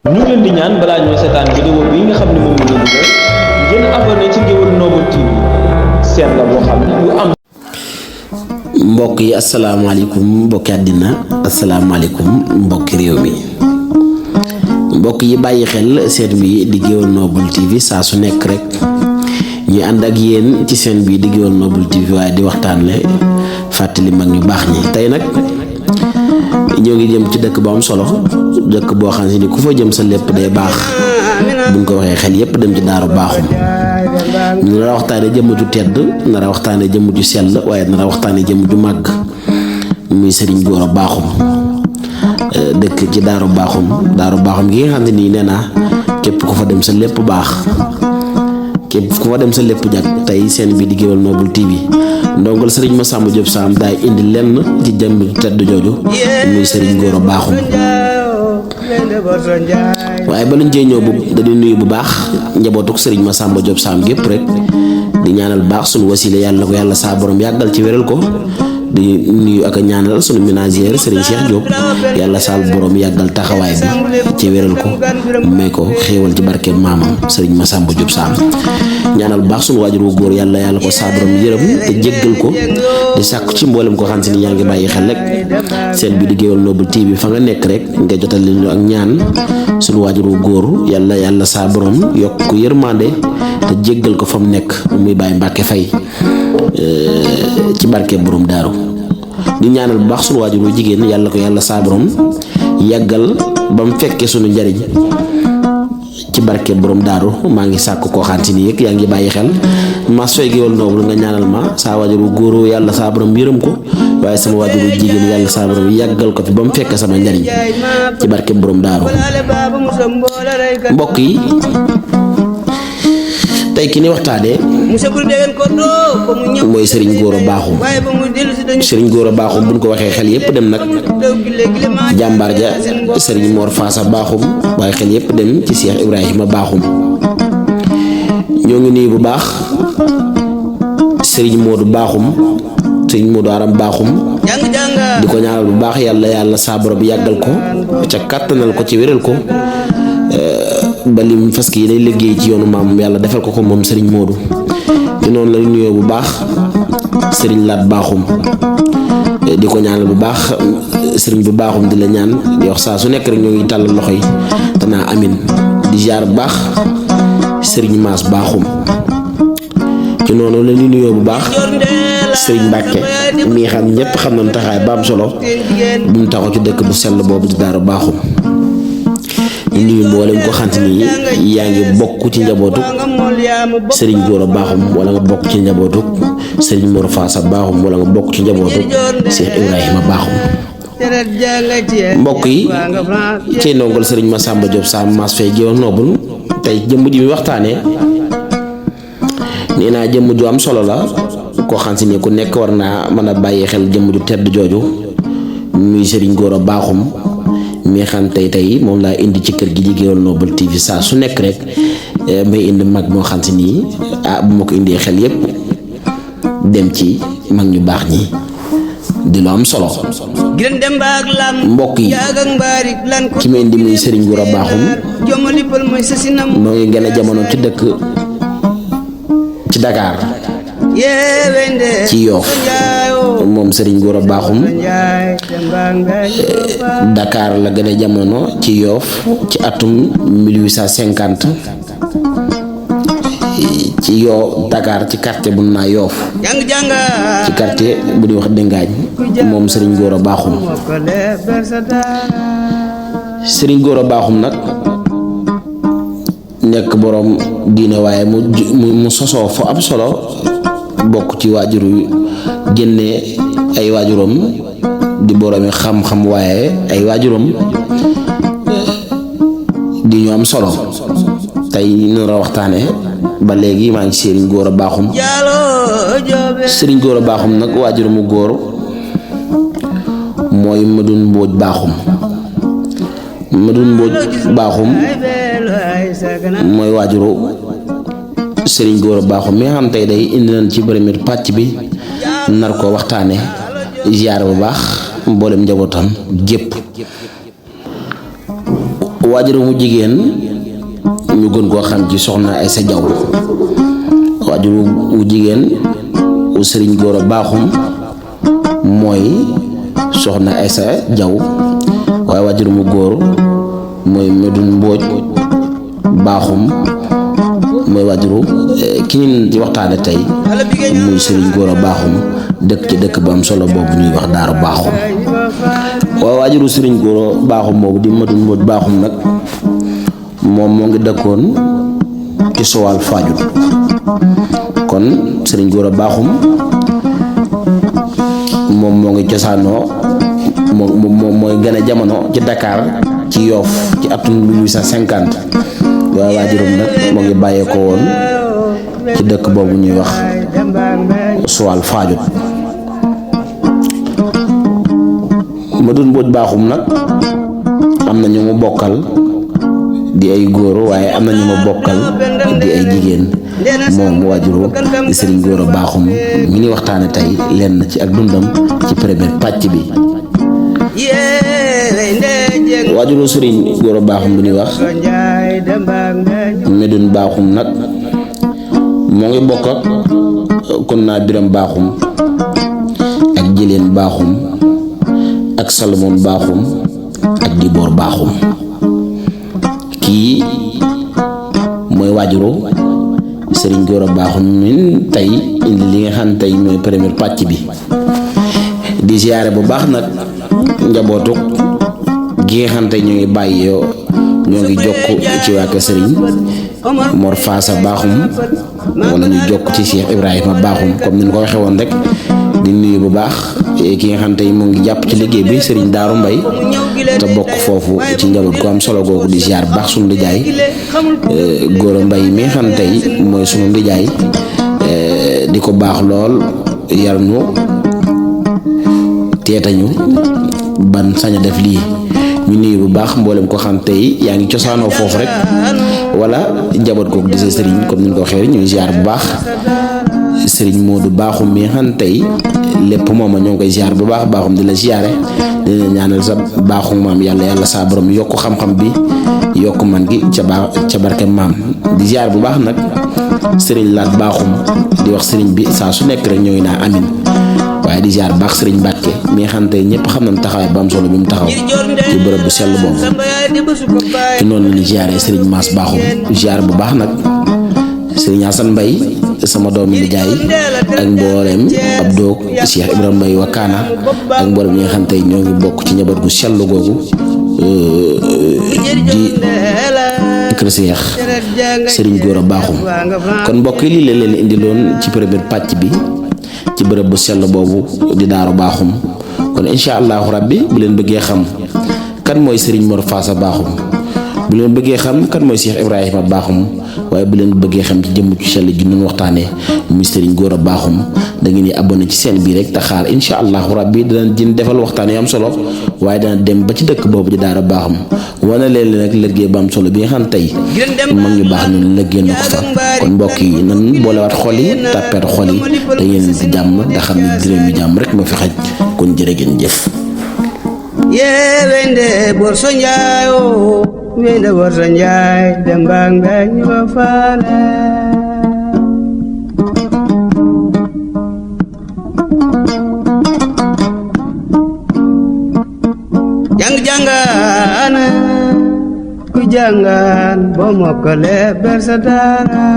ñu ngi leen di ñaan balaa ñoo seetaan vidéo bi nga xam ne moom la ñu def ngeen abonné ci Ngéwël Noble TV seen la boo xam ne lu am. mbokk yi asalaamaaleykum mbokki àddina asalaamaaleykum mbokki réew mi mbokk yi bàyyi xel seen bi di Ngéwël Noble TV saa su nekk rek ñu ànd ak yéen ci seen bi di Ngéwël Noble TV waaye di waxtaan le fàttali mag ñu baax ñi tey nag ñoo ngi jëm ci dëkk bu am solo dëkk boo xam ni ku fa jëm sa lépp day baax buñ ko waxee xel yépp dem ci daaru baaxum ñu nar a waxtaane jëmm ju tedd nar a waxtaane jëmm ju sell waaye nar a waxtaane jëmm ju màgg muy Serigne Gora Bakhoum dëkk ci daaru baaxum gi nga xam ne nii nee naa képp ku fa dem sa lépp baax képp ku fa dem sa lépp jag tey seen bi di Ngéwël Noble TV ndongal Serigne Massamba Diop Sam daay indi lenn ci jëmm ju tedd jooju muy Serigne Gora Bakhoum waaye ba luñ cee ñëw bu dañuy nuyu bu baax njabootuk Serigne Massamba Diop Sam gépp rek di ñaanal baax sunu wasila yàlla na ko yàlla saa borom yàggal ci wéral ko di nuyu ak a ñaanal sunu ménagère Serigne Cheikh Diop yàlla saal borom yàggal taxawaay bi ci wéral ko may ko xéewal ci barke maamam Serigne Massamba Diop Sam ñaanal baax sunu waajur wu góor yàlla ko saa borom yërëm te jéggal ko di sàkku ci mboolem ko xam si ni yaa ngi bàyyi xel rek seen bi di Ngéwël Noble TV fa nga nekk rek nga jotal ñu ak ñaan sunu waajur wu góor yàlla saa borom yokk ko yërmande te jéggal ko fa mu nekk muy Baye Mbacke Faye ci barke borom daaru di ñaanal bu baax sunu waajur wu jigéen yàlla ko yàlla saa borom yàggal ba mu fekkee sunu njariñ ci barke borom daaru maa ngi sàkk koo xam si ni yëg yaa ngi bàyyi xel mas fay Ngéwël Noble nga ñaanal ma saa waajur wu góor yàlla saa borom yërëm ko waaye sama waajur wu jigéen yàlla saa borom yàggal ko fi ba mu fekk sama njariñ ci barke borom daaru mbokk yi tey ki ni waxtaanee mooy Serigne Gora Bakhoum Serigne Gora Bakhoum buñ ko waxee xel yépp dem nag jàmbaar ja Serigne Mor Faasa Bakhoum waaye xel yépp dem ci Cheikh Ibrahima Bakhoum ñoo ngi nuyu bu baax Serigne Modou Bakhoum Serigne Modou Aram Bakhoum di ko ñaanal bu baax yàlla saa borom bi yàggal ko ca kàttanal ko ci wéral ko ba lim fas yi day liggéey ci yoonu maam yàlla defal ko moom Serigne Modou ci noonu la nuyoo bu baax Serigne Lat Bakhoum di ko ñaanal bu baax Serigne bu Bakhoum di la ñaan di wax saa su nekk rek ñoo ngi tàllal loxo yi te naa amin di jaar bu baax Serigne Mass Bakhoum ci noonu la nuyoo bu baax Serigne Mbacke mi xam ñëpp xam nañu taxaay ba am solo bu mu taxaw ci dëkk bu sell boobu di Daaru Bakhoum nuyu mboolem ko xant ni yaa ngi bokk ci njabootu Serigne Gora Bakhoum wala nga bokk ci njabootu Serigne Mor Faasa Bakhoum wala nga bokk ci njabootu Cheikh Ibrahima Bakhoum mbokk yi ci ndongal Serigne Massamba Diop Sam mas fay Ngéwël Noble tey jëmm ji mi waxtaanee nee naa jëmm ju am solo la koo xam si ni ku nekk war naa mën a bàyyi xel jëmm ju tedd jooju muy Serigne Gora Bakhoum mi xam tey moom laa indi ci kër gi di Ngéwël Noble TV saa su nekk rek may indi mag moo xam si nii bu ma ko indee xel yépp dem ci mag ñu baax ñi di lu am solo mbokk yi ki ma indi muy Serigne Gora Bakhoum moo ngi gën a jamono ci dëkk ci Dakar ci Yoff moom Serigne Gora Bakhoum Dakar la gën a jamono ci Yoff ci atum 1850 ci Dakar ci quartier bu naa Yoff ci quartier bu ñuy wax Dengaañ moom Serigne Gora Bakhoum Serigne Gora Bakhoum nag nekk boroom diine waaye mu sosoo fu am solo bokk ci waajur yu génnee ay waajuram di boroomi xam-xam waaye ay waajuram di ñu am solo tey ñu la waxtaane ba léegi maa ngi Serigne Gora Bakhoum Serigne Gora Bakhoum nag waajuramu góor mooy Madoune Mbodj Bakhoum Madoune Mbodj Bakhoum mooy waajuru Serigne Gora Bakhoum mi nga xam tey day indi nañ ci premier pàcc bi nar ko waxtaane ziyaar bu baax mboolem njabootam gépp waajuru mu jigéen ñu gën koo xam ci soxna Aysa Jaw waajuru mu jigéen u sëriñ Góora Baaxum mooy soxna Aysa Jaw waaye waajuru mu góor mooy Medun Mbooj Baaxum mooy waajuru ki ñu di waxtaane tey muy sëriñ Góora Baaxum dëkk ci dëkk bu am solo boobu ñuy wax Daaru Baaxum waaye waajuru sëriñ Góora Baaxum boobu di Medun Mbooj Baaxum nag moom moo ngi dëkkoon ci Sowal Fadiouth kon sëriñ Góora Baaxum moom moo ngi cosaanoo moom mooy gën a jamono ci Dakar ci Yoff ci atum 1850 waaye waajuram nag moo ngi bàyyeekoo woon ci dëkk boobu ñuy wax Sowal Fadiouth. Medun Mbooj Baaxum nag am na ñu mu bokkal di ay góor waaye am na ñu mu bokkal di ay jigéen moom waajuru di sëriñ Góora Baaxum mi ni waxtaane tey lenn ci ak dundam ci première pàcc bi. waajuru sëriñ Góora Baaxum bi ñuy wax Medun Baaxum nag moo ngi bokk ak kon naa Biram Baaxum ak Jëleen Baaxum ak Salomon Baaxum ak Diboor Baaxum kii mooy waajuru sëriñ Góora Baaxum min tey indi li nga xam tey mooy première pàcc bi di ziyaare bu baax nag njabootu gi nga xam tey ñoo ngi bàyyee ñoo ngi jokk ci waa kër sëriñ Mor Faasa Baaxum wala ñu jokk ci Cheikh Ibrahima Baaxum comme ni ñu ko waxee woon rek di nuyu bu baax ki nga xam tey moo ngi jàpp ci liggéey bi sëriñ Daaru Mbay te bokk foofu ci njaboot ko am solo googu di ziar bu baax sunu ndijaay Góora Mbay mi nga xam tey mooy sunu ndijaay di ko baax lool yar ñu teetañu ban sañ a def lii ñu nuyu bu baax mboolem ko xam tey yaa ngi cosaanoo foofu rek wala njaboot kooku di sa sëriñ comme ni ñu ko waxee ñuy ziar bu baax sëriñ Moodu Baaxum mi nga xam tey lépp moom ñoo ngi koy ziar bu baax Baaxum di la ziare dina ñaanal sa baaxu maam yàlla saa borom yokk xam-xam bi yokk man gi ca barke maam di ziar bu baax nag sëriñ Laat Baaxum di wax sëriñ bi saa su nekk rek ñooy naa amin waaye di ziar baax sëriñ Mbàkke mi nga xam tey ñëpp xam nañ taxawaay ba am solo bi mu taxaw ci bërëb bu sell boobu ci noonu la ñuy ziaree sëriñ Maas Baaxum ziar bu baax nag sëriñ Asan Mbay sama doomu nijaay ak mboolem Abdou Cheikh Ibrahima Mbay Wakana ak mboolem ñi nga xam tey ñoo ngi bokk ci njaboot gu sell googu di kër Cheikh sëriñ Góora Baaxum kon mbokk yi lii la leen indiloon ci première pàcc bi ci bërëb bu sell boobu di Daaru Baaxum kon incha allahu rabbi bu leen bëggee xam kan mooy sëriñ Mor Faasa Baaxum bu leen bëggee xam kan mooy Cheikh Ibrahima Baaxum waaye bu leen bëggee xam ci jëmm ci sell ji ñu waxtaanee muy sëriñ Góora Baaxum da ngeen di abonné ci seen bii rek te xaar incha allahu rabbi dana jën defal waxtaan yu am solo waaye dana dem ba ci dëkk boobu di Daaru Baaxum wane leen nag liggéey ba am solo bi nga xam tey mag ñu baax ñun liggéey na ko fa kon mbokk yi nan boolewaat xol yi tàppeet xol yi te yéen di jàmm da xam ne juróomi jàmm rek moo fi xaj kon jërë ngeen jëf. Wende Borso Njaay o wende Borso Njaay demba ngañ wa faale jàng ku jàngaan bo mokkale ber sa daara